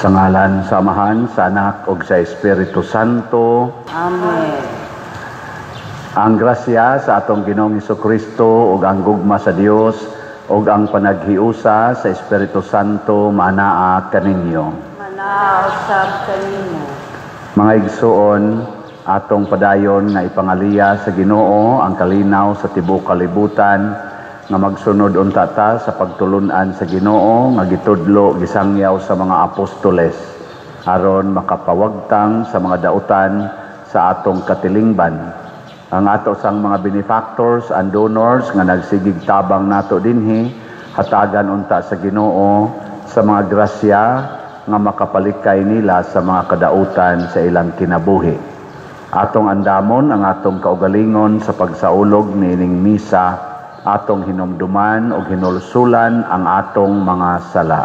Sa ngalan sa Amahan, sa Anak ug sa Espiritu Santo. Amen. Ang grasya sa atong Ginoong Kristo ug ang gugma sa Dios ug ang panaghiusa sa Espiritu Santo maanaa kaninyo. Manaa usab kanimo. Mga igsuon, atong padayon nga ipangaliya sa Ginoo ang kalinaw sa tibuok kalibutan nga magsunod unta ta sa pagtulun-an sa Ginoo nga gitudlo gisangyaw sa mga apostoles aron makapawagtang sa mga dautan sa atong katilingban. Ang ato sang mga benefactors and donors nga nagsigig tabang nato dinhi, hatagan unta sa Ginoo sa mga grasya nga makapalikay nila sa mga kadautan sa ilang kinabuhi. Atong andamon ang atong kaugalingon sa pagsaulog niining misa, atong hinumduman ug hinulsulan ang atong mga sala.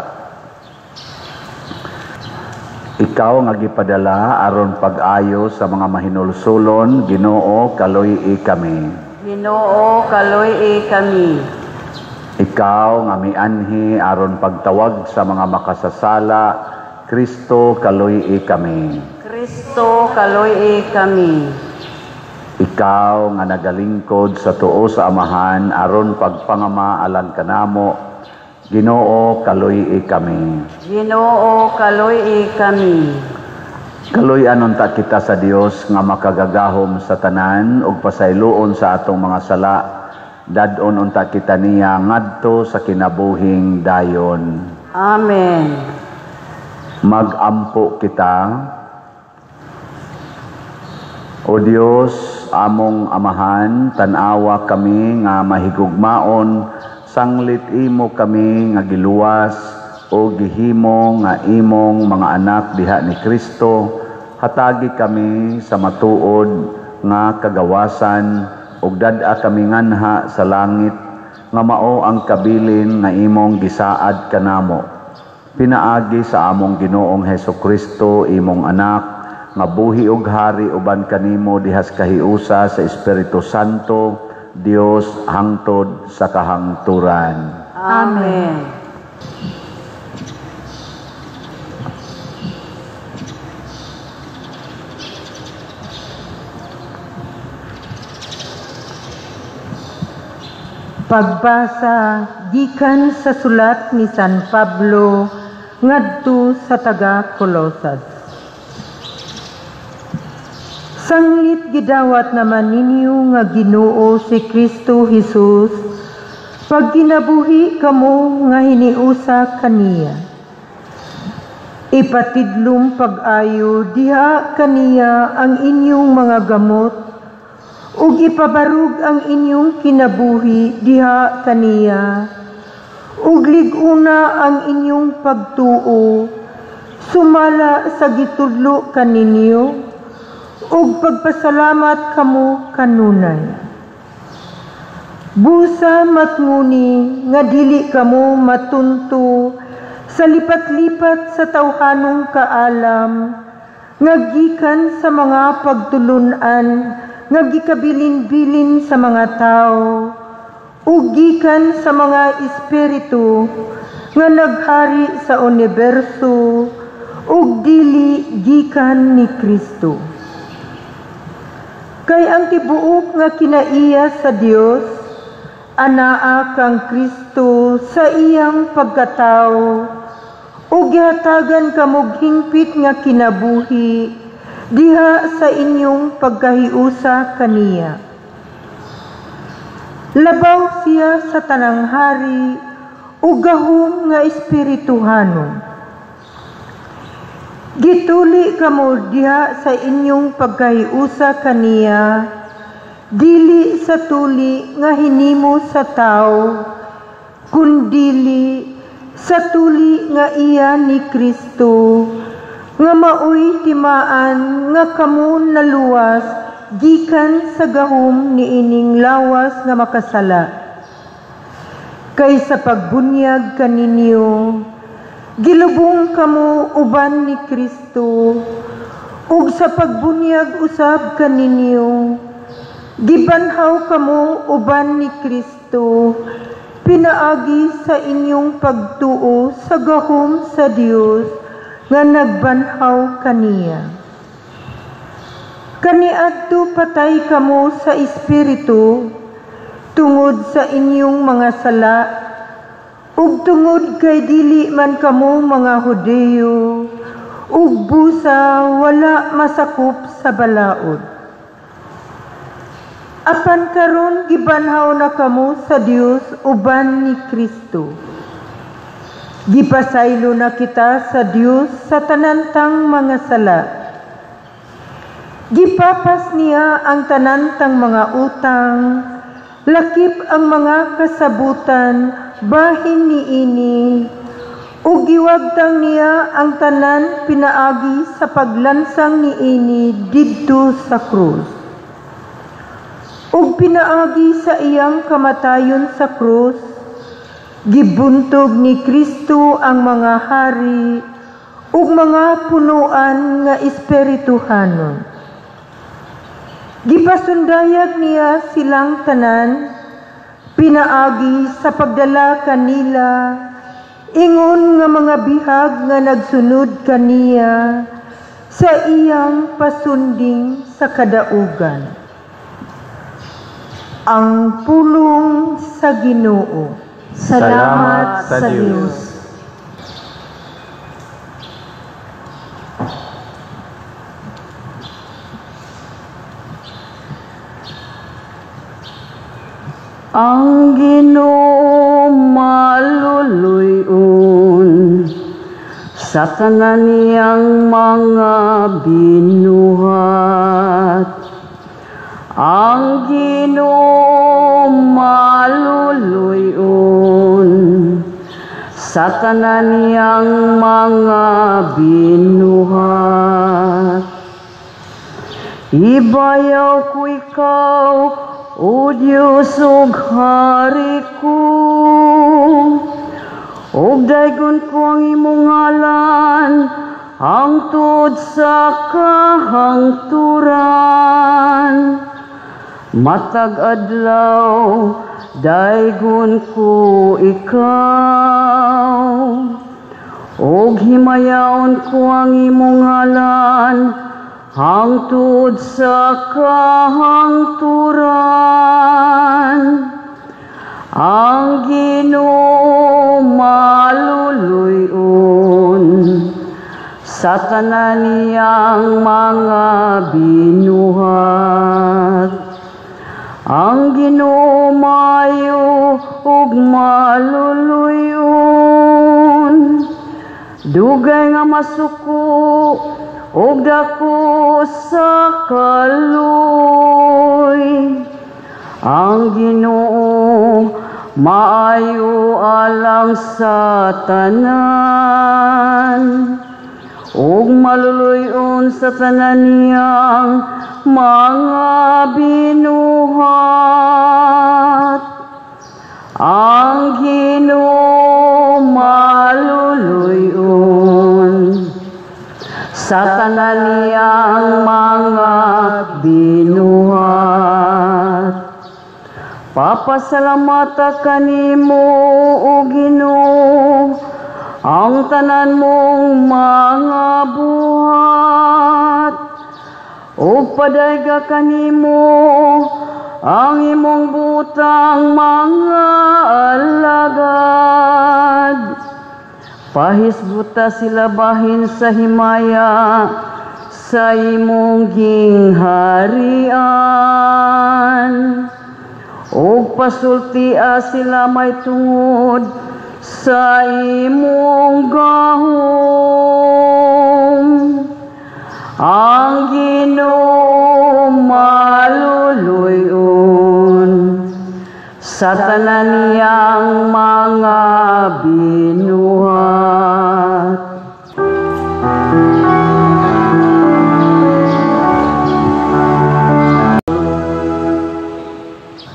Ikaw nga gipadala aron pag-ayo sa mga mahinulsulon, Ginoo, kaluy-i kami. Ginoo, kaluy-i kami. Ikaw nga mianhi aron pagtawag sa mga makasasala, Kristo, kaluy-i kami. Kristo, kaluy-i kami. Ikaw nga nagalingkod sa tuo sa Amahan aron pagpangama alang kanamo, Ginoo, kaluy-i kami. Ginoo, kaluy-i kami. Kaluy-an unta kita sa Dios nga makagagahom sa tanan ug pasayloon sa atong mga sala. Dad-on unta kita niya ngadto sa kinabuhing dayon. Amen. Mag-ampo kita. O Dios, among Amahan, tan-awa kami nga mahigugmaon, sanglit imo kami nga giluwas o gihimo nga imong mga anak diha ni Kristo, hatagi kami sa matuod nga kagawasan ug dad-a kami nganha sa langit nga mao ang kabilin nga imong gisaad kanamo. Pinaagi sa among Ginoong Hesukristo, imong anak, nga buhi ug hari uban kanimo dihas kahiusa sa Espiritu Santo, Dios hangtod sa kahangturan. Amen. Pagbasa gikan sa sulat ni San Pablo ngadto sa taga Colosas. Sanglit gidawat naman ninyo nga Ginoo si Kristo Jesus, pag ginabuhi kamo nga hiniusa kaniya. Ipatidlong pag-ayo diha kaniya ang inyong mga gamot, ug ipabarug ang inyong kinabuhi diha kaniya, ug lig-una ang inyong pagtuo, sumala sa gitudlo kaninyo, ug pagpasalamat kamo kanunay. Busa matnguni nga dili kamo matunto sa lipat-lipat sa tawhanong kaalam, nga gikan sa mga pagtulun-an nga gikabilin-bilin sa mga tao, ug gikan sa mga espiritu nga naghari sa uniberso, ug dili gikan ni Kristo. Kay ang tibuok nga kinaiya sa Dios, anaa kang Kristo sa iyang pagkatao, ug gihatagan kamog hingpit nga kinabuhi diha sa inyong pagkahiusa kaniya. Labaw siya sa tanang hari ug gahom nga espirituhanon. Gituli kamo diha sa inyong pagkahiusa kaniya, dili sa tuli nga hinimo sa tao, kundili sa tuli nga iya ni Kristo, nga maoy timaan nga kamo naluwas gikan sa gahom niining lawas nga makasala. Kay sa pagbunyag kaninyo, gilubong kamo uban ni Kristo, ug sa pagbunyag usab kaninyo, gibanhaw kamo uban ni Kristo, pinaagi sa inyong pagtuo sa gahom sa Dios nga nagbanhaw kaniya. Kaniadto patay kamo sa espiritu tungod sa inyong mga sala ug tungod kay dili man kamo mga Hudiyo ug busa wala masakop sa balaod. Apan karon gibanhaw na kamo sa Dios uban ni Kristo. Gipasaylo na kita sa Dios sa tanantang mga sala. Gipapas niya ang tanantang mga utang, lakip ang mga kasabutan bahin niini, ug giwagtang niya ang tanan pinaagi sa paglansang niini didto sa krus. Ug pinaagi sa iyang kamatayon sa krus, gibuntog ni Kristo ang mga hari ug mga punuan nga espirituhanon. Gipasundayag niya silang tanan pinaagi sa pagdala kanila ingon nga mga bihag nga nagsunod kaniya sa iyang pasunding sa kadaugan. Ang pulong sa Ginoo. Salamat sa Dios. Ang Ginoo maluluy-on sa tanan niyang mga binuhat. Ang Ginoo maluluy-on sa tanan niyang mga binuhat. Ibayaw ko ikaw, O Diyos ug hari ko, ug daygon ko ang imong ngalan hangtod sa kahangturan. Matag adlaw daygon ko ikaw, ug himayaon ko ang imong ngalan hangtod sa kahangturan. Ang Ginoo maluluy-on sa tanan niyang mga binuhat. Ang Ginoo maayo ug maluluy-on, dugay nga masuko ug dako sa kaluoy. Ang Ginoo maayo alang sa tanan, ug maluluy-on sa tanan niyang mga binuhat. Ang Ginoo maluluy-on sa tanan niyang mga binuhat. Papasalamata kanimo, O Ginoo, ang tanan mong mga buhat, ug padayga kanimo ang imong butang mga alagad. Pahisguta sila bahin sa himaya sa imong gingharian, ug pasultia sila may tungod sa imong gahom. Ang Ginoo maluluy-on sa tanan niyang mga binuhat.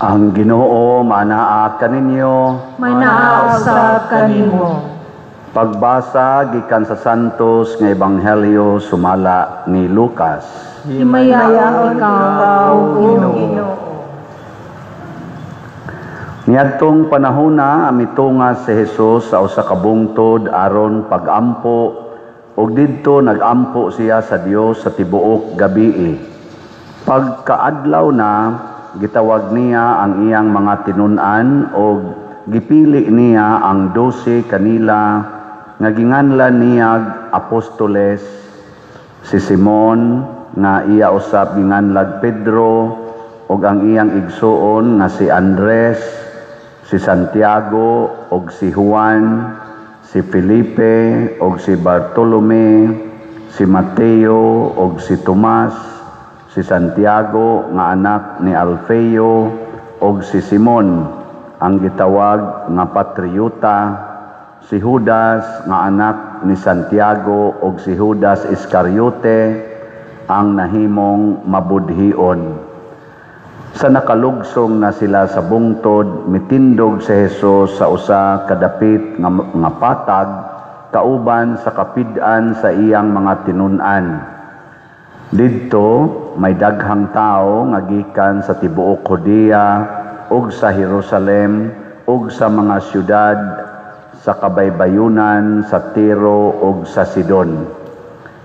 Ang Ginoo manaa kaninyo, manaa usab kanimo. Pagbasa gikan sa Santos nga Ebanghelyo sumala ni Lucas. Himayaon ikaw, Ginoo. Niadtong panahona mitunga si Jesus sa usa ka bungtod aron pagampo ug didto nagampo siya sa Dios sa tibuok gabii. Pagkaadlaw na, gitawag niya ang iyang mga tinun-an ug gipili niya ang 12 kanila nga ginganlan niya apostoles: si Simon nga iya usab ginganlag Pedro, ug ang iyang igsuon nga si Andres, si Santiago ug si Juan, si Felipe ug si Bartolome, si Mateo ug si Tomas, si Santiago nga anak ni Alfeo, ug si Simon ang gitawag nga Patriota, si Judas nga anak ni Santiago ug si Judas Iscariote ang nahimong mabudhion. Sa nakalugsong na sila sa bungtod, mitindog si Jesus sa usa ka dapit nga patag kauban sa kapid-an sa iyang mga tinun-an. Didto may daghang tawo nga gikan sa tibuok Judea ug sa Jerusalem ug sa mga syudad sa kabaybayunan sa Tiro ug sa Sidon.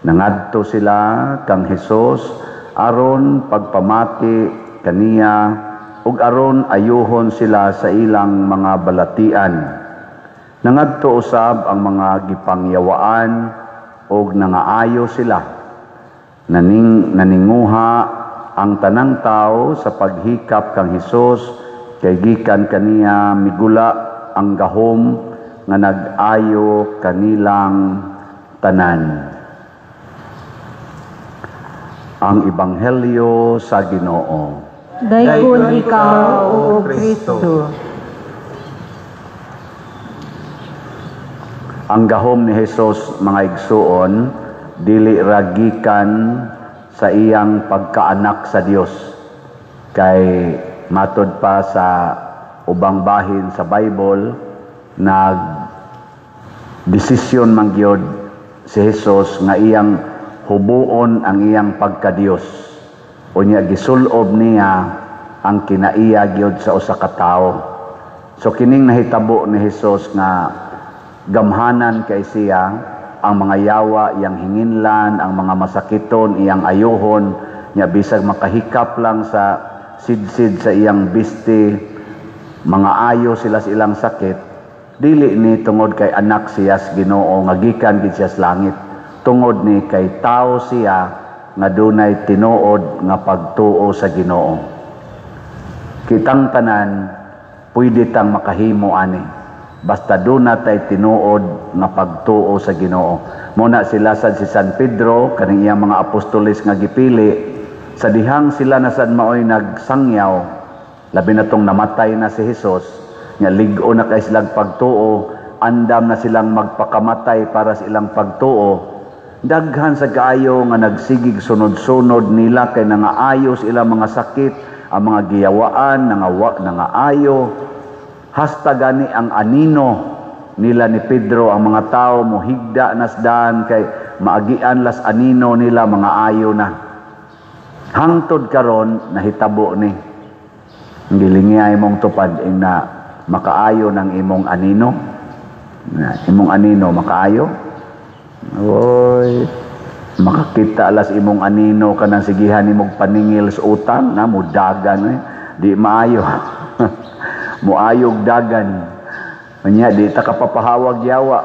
Nangadto sila kang Hesus aron pagpamati kaniya ug aron ayuhon sila sa ilang mga balatian. Nangadto usab ang mga gipangyawaan ug nangaayo sila. Naninguha ang tanang tao sa paghikap kang Hesus kay gikan kaniya migula ang gahom nga nag-ayo kanilang tanan. Ang Ebanghelyo sa Ginoo. Dayon ikaw, O Kristo. Ang gahom ni Hesus, mga igsuon, dili ra gikan sa iyang pagkaanak sa Dios. Kay matod pa sa ubang bahin sa Bible, nag desisyon man gyud si Hesus nga iyang hubuon ang iyang pagkadiyos. Unya gisulob niya ang kinaiya gyud sa usa ka tawo. So kining nahitabo ni Hesus nga gamhanan kay siya, ang mga yawa iyang hinginlan, ang mga masakiton iyang ayuhon, nya bisag makahikap lang sa sidsid sa iyang bisti, mga ayo sila sa ilang sakit, dili ni tungod kay anak siya sa Ginoo nga gikan gid siya sa langit, tungod ni kay tao siya nga dunay tinuod nga pagtuo sa Ginoo. Kitang tanan pwede tang makahimo ani, basta duna tay tinuod nga pagtuo sa Ginoo. Muna sila sad si San Pedro kaning iyang mga apostoles nga gipili, sa dihang sila na sad maoy nagsangyaw, labi na tong namatay na si Hesus, nga lig-o na kay silang pagtuo, andam na silang magpakamatay para sa ilang pagtuo. Daghan sa kaayo nga nagsigig sunod-sunod nila kay nangaayos ilang mga sakit, ang mga giyawaan, nangaayo. Hasta gani ang anino nila ni Pedro, ang mga tao mohigda nasdan kay maagian las anino nila, mga ayo na. Hangtod karon nahitabo ni. Gilingay mong tupad ing na makaayo ng imong anino. Na, imong anino makaayo. Oy, makakita alas imong anino kanang sigihan nimog paningil sa utang na mudagan eh. Di maayo. Muayog dagan. Unya di ta kapapahawag yawa.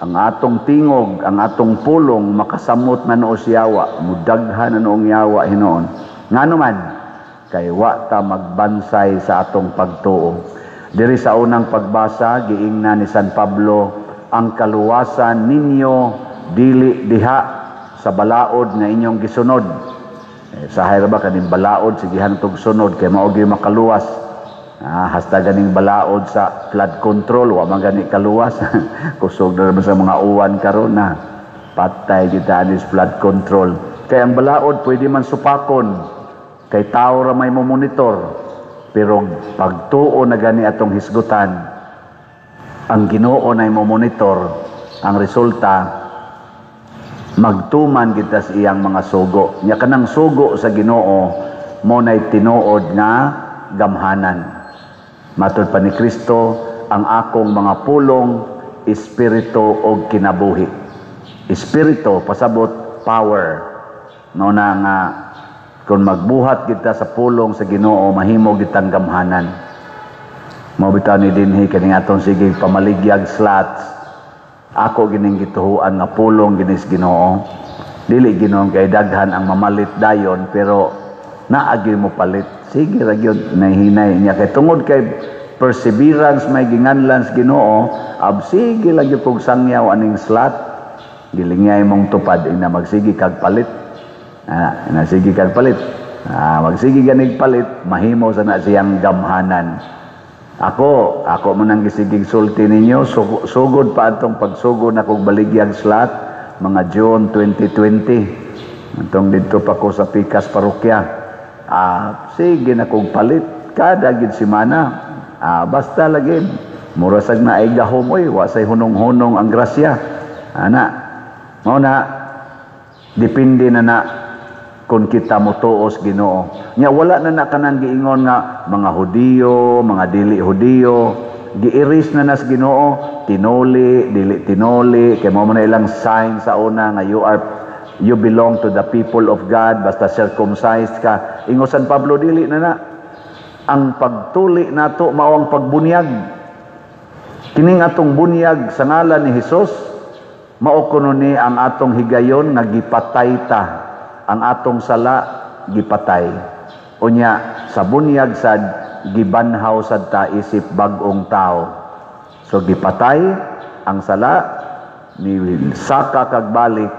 Ang atong tingog, ang atong pulong makasamot na noos yawa, mudaghan na noong yawa hinoon. Ngano man kay wa ta magbansay sa atong pagtuo. Diri sa unang pagbasa giingnan ni San Pablo, ang kaluwasan ninyo dili diha sa balaod nga inyong gisunod. Sahay ra ba kaning balaod sigihan tog sunod kay mao gyud makaluwas. Hasta ganing balaod sa flood control wa man gani kaluwas. Kusog na naman sa mga uwan karon na patay gyud ta anis flood control. Kay ang balaod pwede man supakon kay tawo ra may momonitor. Pero pagtuo na gani atong hisgutan, ang Ginoo nay momonitor, ang resulta magtuman kita sa iyang mga sugo. Nya kanang sugo sa Ginoo mo nay tinuod nga gamhanan. Matod pa ni Kristo, ang akong mga pulong, espiritu og kinabuhi. Espiritu pasabot power. No na nga kung magbuhat kita sa pulong sa Ginoo, mahimo kitang gamhanan. Mao bitaw ni dinhi kaning atong sige pamaligyag slots, ako gining gituhuan nga pulong ginis Ginoo. Dili Ginoo kay daghan ang mamalit dayon, pero naagi mo palit. Sige ra gyud, nahinay niya kay tungod kay perseverance may ginganlan sa Ginoo, ab sige lang gyud kog sangyaw aning slot. Gilingay mong tupad ina magsige kag palit. Ah, ina sige kag palit. Ah, magsige ganig palit, mahimo sa na siyang gamhanan. Ako man ang gisigig sulti ninyo, sugod pa atong pagsugod na kog baligyag slot, mga June 2020. Atong didto pa ko sa Pikas Parokya. Ah, sige na kog palit kada gid semana. Ah, basta lagi mura sag naay gahom oy, wa say hunong-hunong ang grasya. Ana, mao na depende na na kung kita motuos Ginoo. Nya wala na na kanang giingon nga mga Hudiyo, mga dili Hudiyo, giiris na nas Ginoo, tinuli, dili tinuli, kay mao man na ilang sign sa una nga you belong to the people of God basta circumcised ka. Ingon San Pablo, dili na na. Ang pagtuli nato mao ang pagbunyag. Kining atong bunyag sa ngalan ni Hesus, mao kuno ni ang atong higayon nga gipatay ta. Ang atong sala gipatay. Unya sa bunyag sad gibanhaw sad ta isip bag-ong tao. So gipatay ang sala ni saka kag balik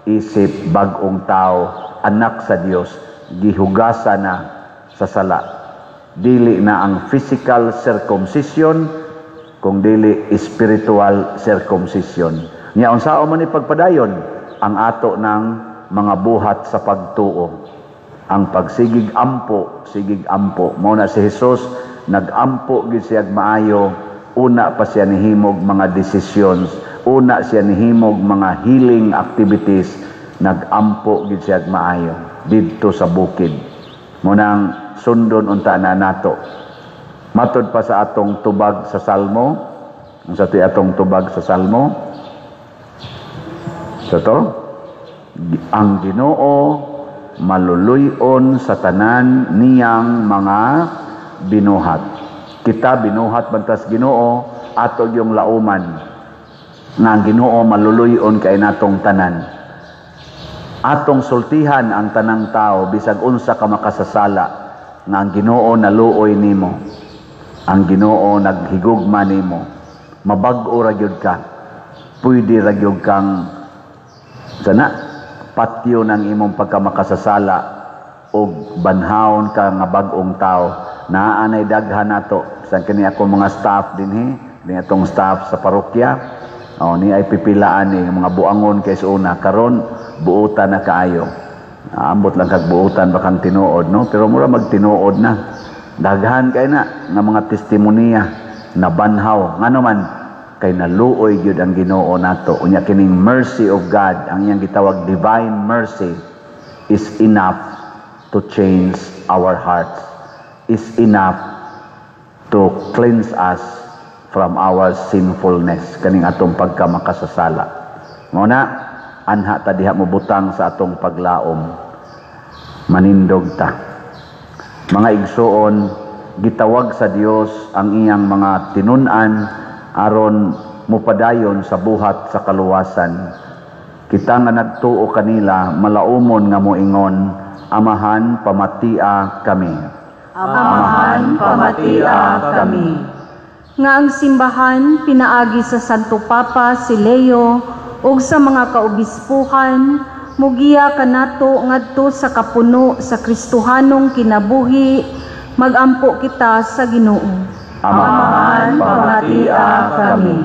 isip bag-ong tao, anak sa Dios, gihugasa na sa sala. Dili na ang physical circumcision kung dili spiritual circumcision. Nya unsaon man ni pagpadayon ang ato ng mga buhat sa pagtuo. Ang pagsigig ampo, sigig ampo. Mao na si Jesus nagampo gid siya maayo, una pa siya nihimog mga decisions, una siya nihimog mga healing activities, nagampo gid siya maayo didto sa bukid. Mao nang sundon unta na nato. Matod pa sa atong tubag sa Salmo, unsa to'y atong tubag sa Salmo? Sa to, ang Ginoo maluluyon sa tanan niyang mga binuhat. Kita binuhat bantas Ginoo, ato yung lauman nga ang Ginoo maluluyon kay natong tanan. Atong sultihan ang tanang tao bisag unsa ka makasasala nga ang Ginoo naluoy nimo. Ang Ginoo naghigugma nimo. Mabag-o ra gyud ka. Pwede ra gyud kang sana patyo ng imong pagkamakasasala og banhawon ka nga bag-ong tao. Naa nay daghan nato bisan kini ako mga staff dinhi, ni atong staff sa parokya. O ni ay pipilaan ni mga buangon kay sa una, karon buutan na kaayo. Ambot lang kag buutan bakang tinuod, no, pero mura magtinuod na. Daghan kay na nga mga testimonya na banhaw ngano man kay naluoy gyud ang Ginoo nato. Unya kining mercy of God, ang iyang gitawag divine mercy, is enough to change our hearts, is enough to cleanse us from our sinfulness, kaning atong pagkamakasasala. Mao na anha ta diha mo butang sa atong paglaom. Manindog ta. Mga igsuon, gitawag sa Dios ang iyang mga tinun-an aron mupadayon sa buhat sa kaluwasan. Kita nga nagtuo kanila, malaumon nga moingon, "Amahan, pamatia kami." Amahan, pamatia kami. Nga ang simbahan pinaagi sa Santo Papa si Leo ug sa mga kaobispuhan mugiya kanato ngadto sa kapuno sa Kristohanong kinabuhi, magampo kita sa Ginoo. Amahan, Amahan, pamatia kami.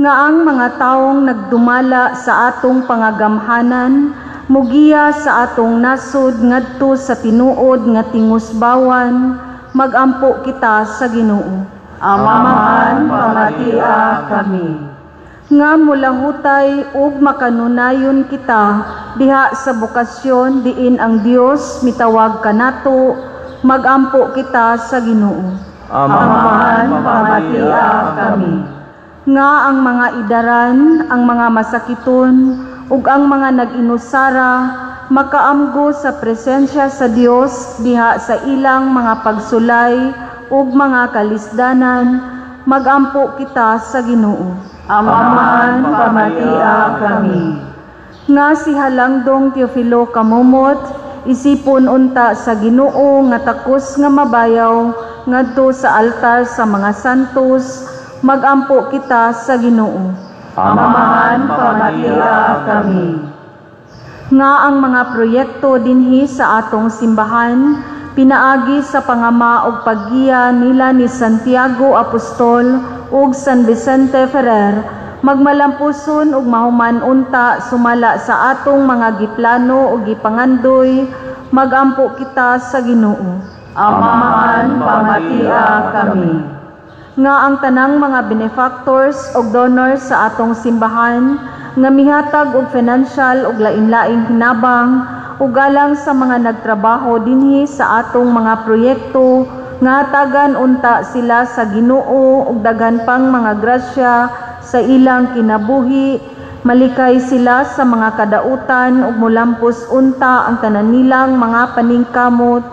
Nga ang mga taong nagdumala sa atong pangagamhanan mugiya sa atong nasod ngadto sa tinuod nga tingusbawan, magampo kita sa Ginoo. Amahan, pamatia kami. Nga mulahutay ug makanunayon kita diha sa bokasyon diin ang Dios mitawag kanato, magampo kita sa Ginoo. Amahan, pamatia kami. Nga ang mga idaran, ang mga masakiton, ug ang mga nag-inusara makaamgo sa presensya sa Dios diha sa ilang mga pagsulay ug mga kalisdanan, magampo kita sa Ginoo. Amahan, pamatia kami. Nga si Halangdong Teofilo Camomot, isipon unta sa Ginoo nga takos nga mabayaw ngadto sa altar sa mga santos, magampo kita sa Ginoo. Amahan, pamatia kami. Nga ang mga proyekto dinhi sa atong simbahan pinaagi sa pangama og paggiya nila ni Santiago Apostol ug San Vicente Ferrer, magmalampuson ug mahuman unta sumala sa atong mga giplano ug gipangandoy, magampo kita sa Ginoo. Amahan, pamatia kami. Nga ang tanang mga benefactors ug donors sa atong simbahan nga mihatag og financial ug lain-laing hinabang ug alang sa mga nagtrabaho dinhi sa atong mga proyekto, nga hatagan unta sila sa Ginoo ug daghan pang mga grasya sa ilang kinabuhi, malikay sila sa mga kadautan ug molampos unta ang tanan nilang mga paningkamot,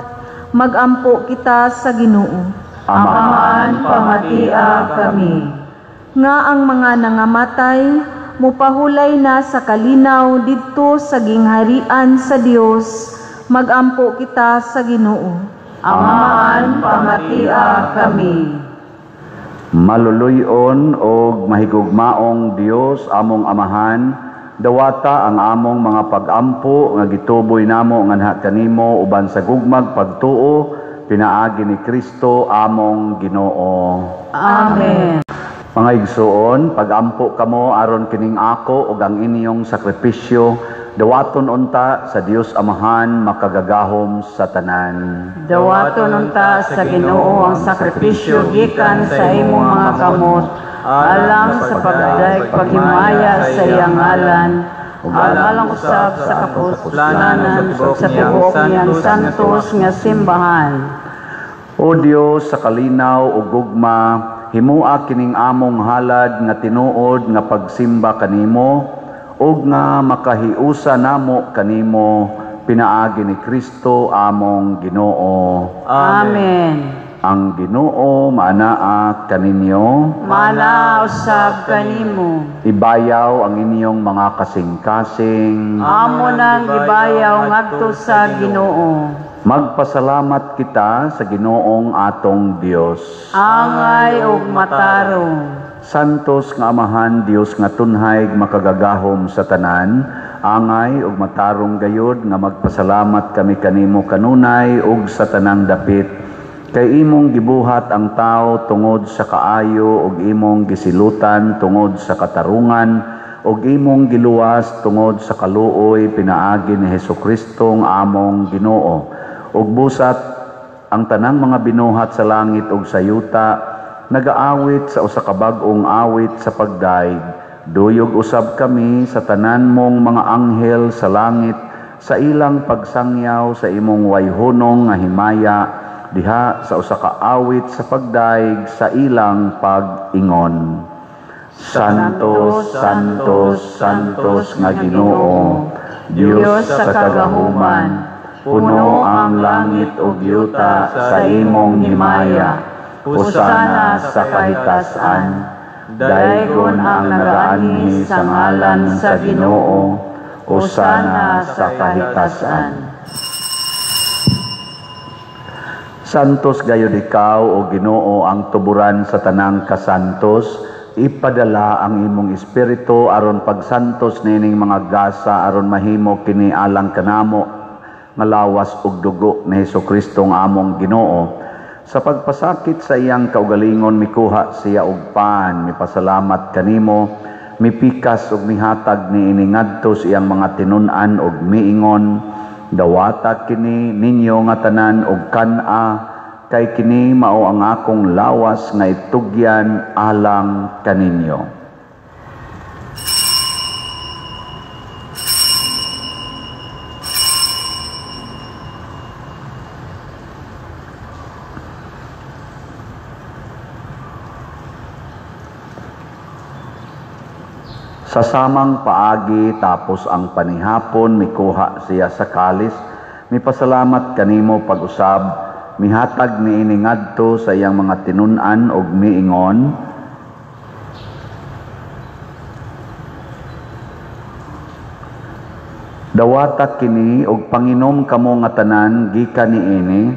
magampo kita sa Ginoo. Amahan, pamatia kami. Nga ang mga nangamatay mupahulay na sa kalinaw didto sa gingharian sa Dios, magampo kita sa Ginoo. Amahan, pamatia kami. Maluluyon og mahigugmaong Dios among Amahan, dawata ang among mga pagampo nga gituboy namo nganha kanimo uban sa gugmag pagtuo pinaagi ni Kristo among Ginoo. Amen. Mga igsuon, pagampo kamo aron kining ako ug ang inyong sakripisyo dawaton unta sa Dios Amahan makagagahom sa tanan. Dawaton unta sa Ginoo ang sakripisyo gikan sa imong mga kamot, alang sa pagdayeg paghimaya sa iyang ngalan, ug alang usab sa kapuslanan sa tibuok niyang santos nga simbahan. O Dios, sa kalinaw ug gugma, himua kining among halad nga tinuod nga pagsimba kanimo ug nga makahiusa namo kanimo pinaagi ni Kristo among Ginoo. Amen. Ang Ginoo maanaa kaninyo, Maanaa usab kanimo. Ibayaw ang inyong mga kasing-kasing. Amo nang gibayaw ngadto sa Ginoo. Magpasalamat kita sa Ginoong atong Dios. Angay ug matarong. Santos nga Amahan, Dios nga tunhay makagagahom sa tanan, angay ug matarong gayod nga magpasalamat kami kanimo kanunay ug sa tanang dapit. Kay imong gibuhat ang tao tungod sa kaayo ug imong gisilutan tungod sa katarungan ug imong giluwas tungod sa kaluoy pinaagi ni Hesukristo nga among Ginoo. Ug busat ang tanang mga binuhat sa langit ug sa yuta nagaawit sa usa ka bag-ong awit sa pagdayeg. Duyog usab kami sa tanan mong mga anghel sa langit sa ilang pagsangyaw sa imong wayhunong nga himaya diha sa usa ka awit sa pagdayeg sa ilang pag-ingon. Santo, Santo, Santos nga Ginoo, Dios sa kagahuman, puno ang langit ug yuta sa imong himaya. Hosana sa kahitasan. Daygon ang nagaanhi sa ngalan sa Ginoo. Hosana sa kahitasan. Santos gayud ikaw o Ginoo ang tuburan sa tanang kasantos. Ipadala ang imong espiritu aron pagsantos nining mga gasa aron mahimo kini alang kanamo nga lawas ug dugo ni Hesukristo nga among Ginoo. Sa pagpasakit sa iyang kaugalingon mikuha siya og pan, mipasalamat kanimo, mipikas ug mihatag niini ngadto sa iyang mga tinun-an ug miingon, dawata kini ninyo nga tanan og kan-a, kay kini mao ang akong lawas nga itugyan alang kaninyo. Sa samang paagi tapos ang panihapon, mikuha siya sa kalis, mipasalamat kanimo pag-usab, mihatag niini ngadto sa iyang mga tinun-an ug miingon, "Dawata kini ug panginom kamo nga tanan gikan niini,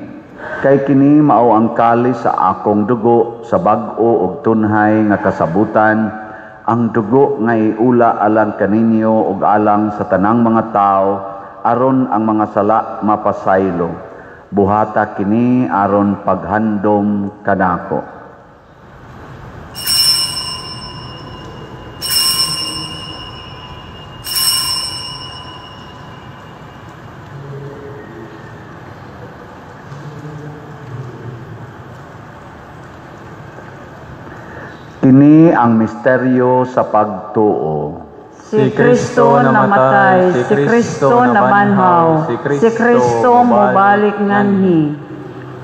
kay kini mao ang kalis sa akong dugo sa bag-o ug tunhay nga kasabutan, ang dugo nga iula alang kaninyo ug alang sa tanang mga tawo aron ang mga sala mapasaylo. Buhata kini aron paghandom kanako." Kini ang misteryo sa pagtuo. Si Kristo namatay, si Kristo nabanhaw, si Kristo mobalik nganhi.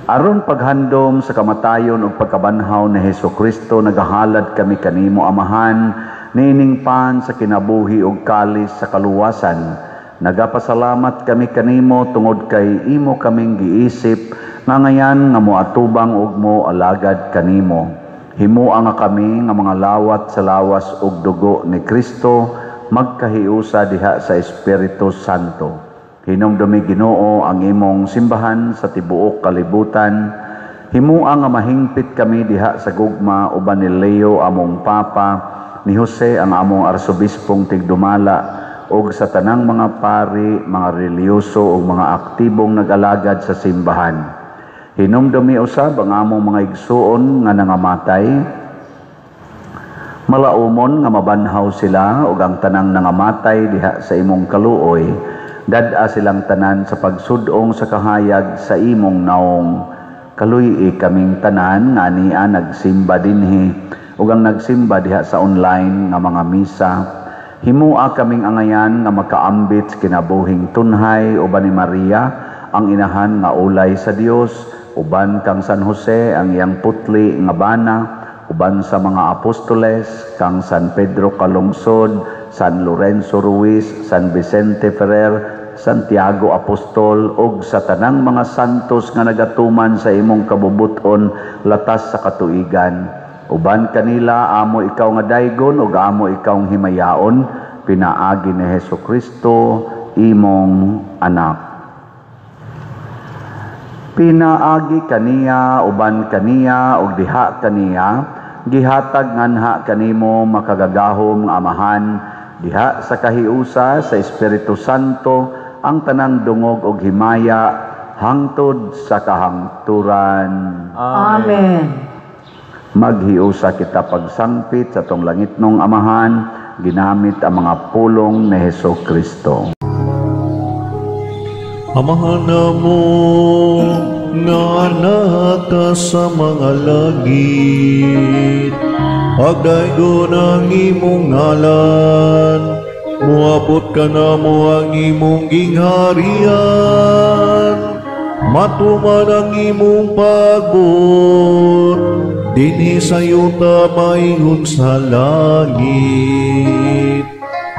Aron paghandom sa kamatayon ug pagkabanhaw ni Hesus Kristo, nagahalad kami kanimo, Amahan, niining pan sa kinabuhi ug kalis sa kaluwasan. Nagapasalamat kami kanimo tungod kay imo kaming giisip nga ngayan nga moatubang ug mo alagad kanimo. Himua nga kami nga mga lawat sa lawas ug dugo ni Kristo magkahiusa diha sa Espiritu Santo. Hinumdumi, Ginoo, ang imong simbahan sa tibuok kalibutan. Himua nga mahingpit kami diha sa gugma uban ni Leo among Papa, ni Jose ang among arsobispong tigdumala, ug sa tanang mga pari, mga relihiyoso ug mga aktibong nag-alagad sa simbahan. Hinumdumi usab ang among mga igsuon nga nangamatay, malaumon nga mabanhaw sila ug ang tanang nangamatay diha sa imong kaluoy, dad-a silang tanan sa pagsudong sa kahayag sa imong naong. Kaluy-i kaming tanan nga ania nagsimba dinhi ug ang nagsimba diha sa online nga mga misa. Himua kaming angayan nga makaambit sa kinabuhing tunhay uban ni Maria ang inahan nga ulay sa Dios, uban kang San Jose ang iyang putli nga bana, uban sa mga apostoles kang San Pedro Calungsod, San Lorenzo Ruiz, San Vicente Ferrer, Santiago Apostol, ug sa tanang mga santos nga nagatuman sa imong kabubuton latas sa katuigan. Uban kanila amo ikaw nga daygon ug amo ikaw himayaon, pinaagi ni Hesus Kristo imong anak. Pinaagi kaniya, uban kaniya, ug diha kaniya, gihatag nganha kanimo makagagahom nga Amahan, diha sa kahiusa sa Espiritu Santo, ang tanang dungog ug himaya hangtod sa kahangturan. Amen. Maghiusa kita pagsangpit sa tong langitnong Amahan, ginamit ang mga pulong ni Hesus Kristo. Amahan namo nga naka sa mga langit, pagdaygon ang imong ngalan, moabot ka namo ang imong gingharian, matuman ang imong pagbuot, dinhi sa yuta maingon sa langit.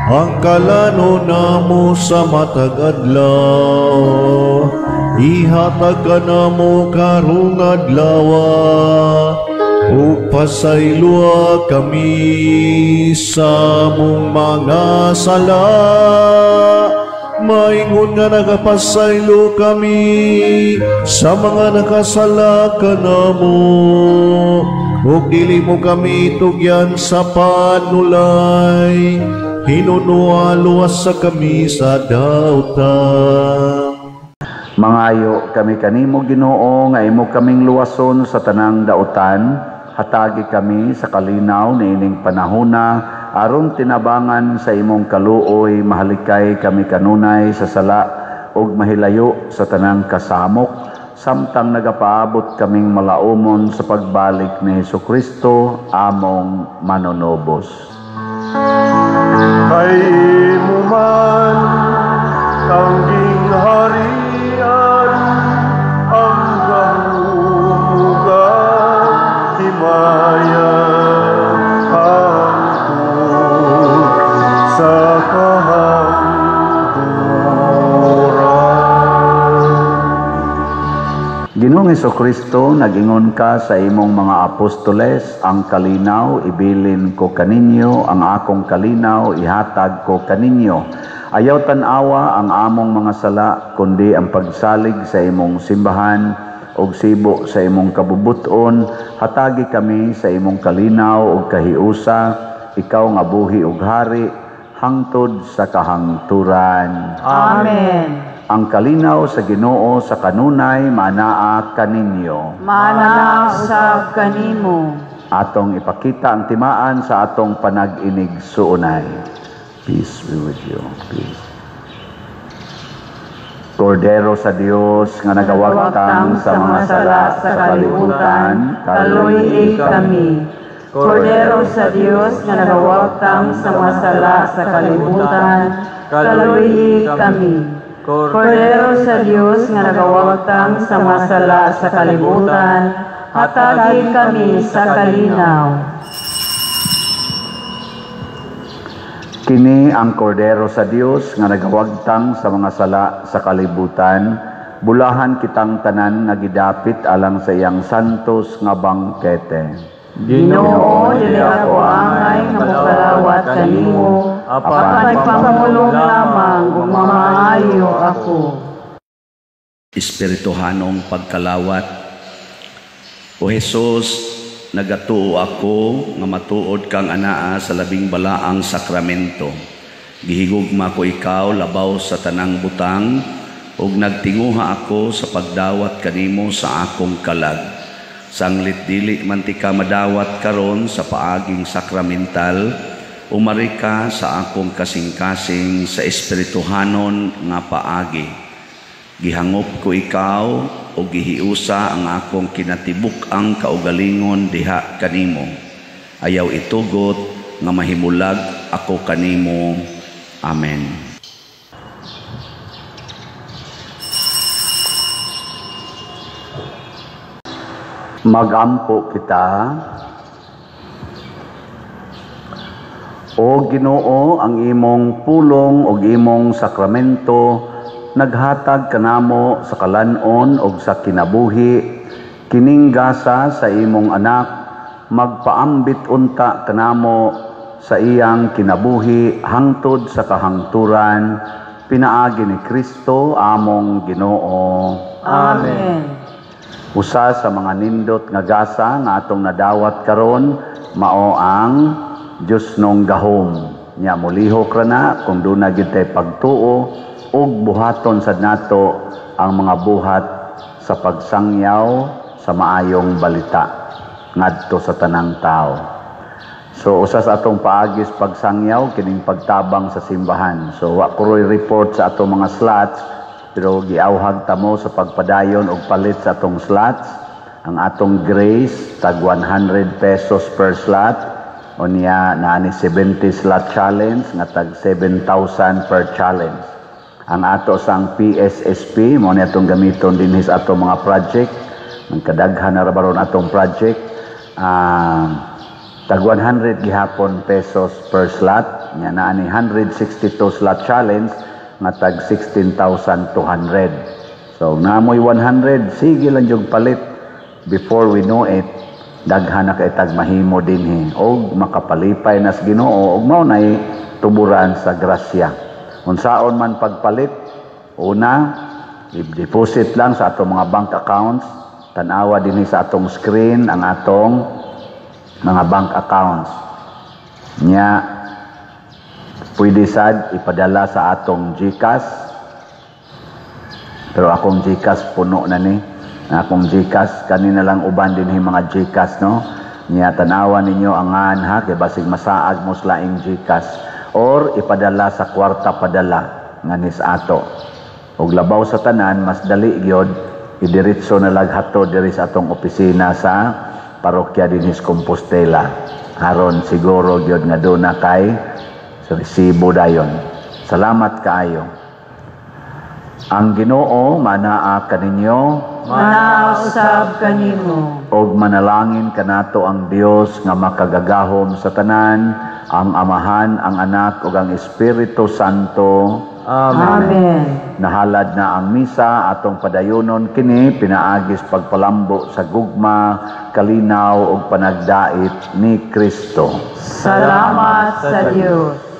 Ang kalano namo sa matag adlaw, ihatag ka namo karong adlaw, ug pasayloa kami sa among mga sala, maingon nga nagapasaylo kami sa mga nakasala kanamo, ug dili mo kami tugyan sa panulay, hinunoa luwas sa kami sa dautan. Mangayo kami kanimo, Ginoo, nga imo kaming luwason sa tanang dautan. Hatagi kami sa kalinaw niining panahona, aron tinabangan sa imong kaluoy, mahalikay kami kanunay sa sala ug mahilayo sa tanang kasamok, samtang nagapaabot kaming malaumon sa pagbalik ni Hesus Kristo among manunubos. Kay imo man ang gingharian, ang gahom ug himaya, hangtod Ginoong Hesukristo, nag-ingon ka sa imong mga apostoles, ang kalinaw ibilin ko kaninyo, ang akong kalinaw ihatag ko kaninyo. Ayaw tan-awa ang among mga sala, kundi ang pagsalig sa imong simbahan ug sibo sa imong kabubuton. Hatagi kami sa imong kalinaw ug kahiusa, ikaw nga buhi ug hari hangtod sa kahangturan. Amen. Ang kalinaw sa Ginoo sa kanunay manaa kaninyo. Manaa usab kanimo. Atong ipakita ang timaan sa atong panag-inig suunay. Peace be with you. Peace. Kordero sa Dios nga nagawagtang sa mga sala sa kalibutan, kaluy-i kami. Kordero sa Dios nga nagawagtang sa mga sala sa kalibutan, kaluy-i kami. Kordero sa Dios nga nagawagtang sa mga sala sa kalibutan, hatagi kami sa kalinaw. Kini ang Kordero sa Dios nga nagawagtang sa mga sala sa kalibutan, bulahan kitang tanan nga gidapit alang sa iyang santos nga bangkete. Ginoo, dili ako angay nga mokalawat kanimo, apan pangulong lamang ug mamaayo ako. Espirituhanong pagkalawat. O Hesus, nagatuo ako nga matuod kang anaa sa labing balaang sakramento. Gihigugma ko ikaw labaw sa tanang butang, ug nagtinguha ako sa pagdawat kanimo sa akong kalag. Sanglit dili man ti ka madawat karon sa paaging sakramental, umari ka sa akong kasing-kasing sa espirituhanon nga paagi. Gihangop ko ikaw o gihiusa ang akong kinatibuk-ang kaugalingon diha kanimo. Ayaw itugot nga mahimulag ako kanimo. Amen. Magampo kita. O Ginoo, ang imong pulong ug imong sakramento naghatag kanamo sa kalan-on ug sa kinabuhi. Kining gasa sa imong anak magpaambit unta kanamo sa iyang kinabuhi hangtod sa kahangturan, pinaagi ni Kristo among Ginoo. Amen. Usa sa mga nindot nga gasa nga atong nadawat karon mao ang Dios nong gahom. Nya molihok ra na kung duna gyud tay pagtuo ug buhaton sad nato ang mga buhat sa pagsangyaw sa maayong balita ngadto sa tanang tao. So usa sa atong paagis pagsangyaw kining pagtabang sa simbahan. So wa ko roy report sa atong mga slots, pero giauhag ta mo sa pagpadayon og palit sa atong slots. Ang atong grace tag 100 pesos per slot, unya naani 70 slot challenge nga tag 7,000 per challenge. Ang ato sang PSSP mo ni atong gamiton dinhi sa atong mga project. Magkadaghan na ra baron atong project. Tag 100 gihapon pesos per slot, nya naani 162 slot challenge nga tag 16,200. So namoy 100, sige lang jud palit. Before we know it, daghan na kay tag mahimo dinhi og makapalipay nas Ginoo og mao nay tuburan sa grasya. Unsaon man pagpalit, una, i-deposit lang sa atong mga bank accounts. Tan-awa dinhi sa atong screen ang atong mga bank accounts. Nya pwede sad ipadala sa atong GCash. Pero akong GCash puno na ni. Akong GCash kanina lang uban dinhi mga GCash, no. Nya tan-awa ninyo angan ha, kay basig masaag mo sa laing GCash, or ipadala sa kwarta padala nga nis ato. Og labaw sa tanan, mas dali gyud idiretso na lag hato diri sa atong opisina sa parokya dinhi sa Compostela. Aron siguro gyud nga duna kay resibo dayon. Salamat kaayo. Ang Ginoo manaa kaninyo, manaa usab kanimo. Og manalangin kanato ang Dios nga makagagahom sa tanan, ang Amahan, ang Anak ug ang Espiritu Santo. Amen. Amen. Nahalad na ang misa, atong padayonon kini pinaagis pagpalambo sa gugma, kalinaw ug panagdait ni Kristo. Salamat sa Dios.